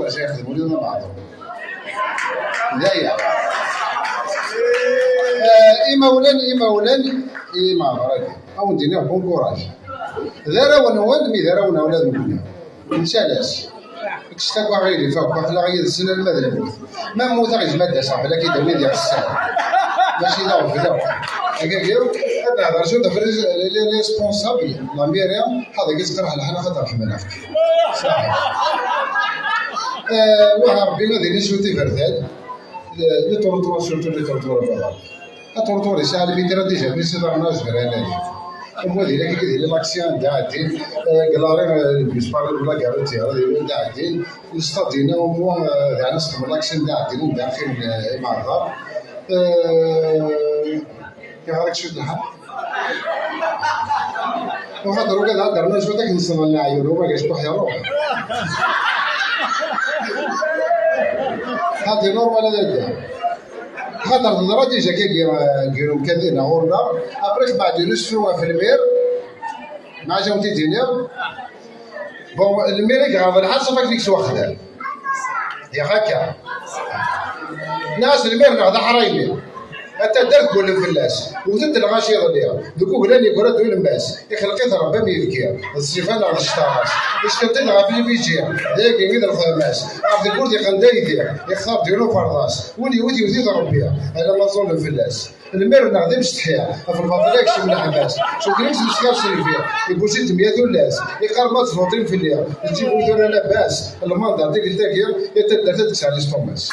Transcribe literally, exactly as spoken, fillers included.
Ad yexdem ula d ameɛḍur. D aya. Eh, imawlan, imawlan, imeɛḍur-agi. Ad wen-d-iniɣ bon courage. D arraw-nwen, mi d arraw-nwen ula d nekkni. Nttalas. Kkset akk aɣilif akk, aql-aɣ yid-sen alma d lmut. Ma mmuteɣ, yezmer ad d-aseɣ, balak i d-awi diɣ sser. Mačči d aɣbel akk. Agagi, ad nehder cwiṭ ɣef les, les, les responsables, la mairie, ḥaḍer i teqreḥ lḥal, xaṭer ḥemmleɣ-k. Saḥit. Eh, wah, Rebbi ma d-ini cwiṭ iberdan, le, le trottoir, surtout le trottoir n Baḍa. Aṭurṭur yesɛa lmitrat déjà, mi s-iḍarren azger alali. Am wa di lak-, di l'action d ɛaddin, eh, deg l'arrêt, eh, le bus par la gare routière, di win d ɛaddin, le stade-ina, am wa, eh, d ɛna s-, l'action d ɛaddin, d axin, eh, imeɛḍar. Eh, yeɣra-k cwiṭ lḥal. Uxaṭer ugad ad d-rnu cwiṭ akken nsel n leɛyun, ur ma gac kuḥ iruḥ. Hadi normal ad d-, xaṭer teḍra déjà kagi, eh, deg umkan-nni ɣur-neɣ. Après, tbeɛd une histoire ɣef lmir. Maɛac ad wen-t-id-iniɣ. Bon, lmir i iɣaḍen lḥal, ṣafi akken i yettwaxdam. Yaɣ akka. Nas lmir-nneɣ d aḥraymi. A taddart gullen fell-as. Wten-t lɣaci iḍelli. Deg uglan yegra-d ulemmas. Ixleq-it Rebbi am yibki. D ṣṣifa neɣ d ccṭaɣ-as. Ickeḍ-it ɣef lbiji. D ayagi i d lxedma-s. Ɣef tewwurt iqqen d aydi. Ixtar-d yiwen uferḍas. Win yewwet yewwet-it Rebbi. Alamma ẓẓullen fell-as. Lmir-nneɣ d imsetḥi. Ɣef lbaṭel ay yekcem leḥbas. Cukren s leskar s lbiɛ. Ibuci-d mya tullas. Iqqar ma tvuṭim fell-i. D tibu tura labas. Lmanda tikkelt-agi, i taddart ad d-tesɛa listumas.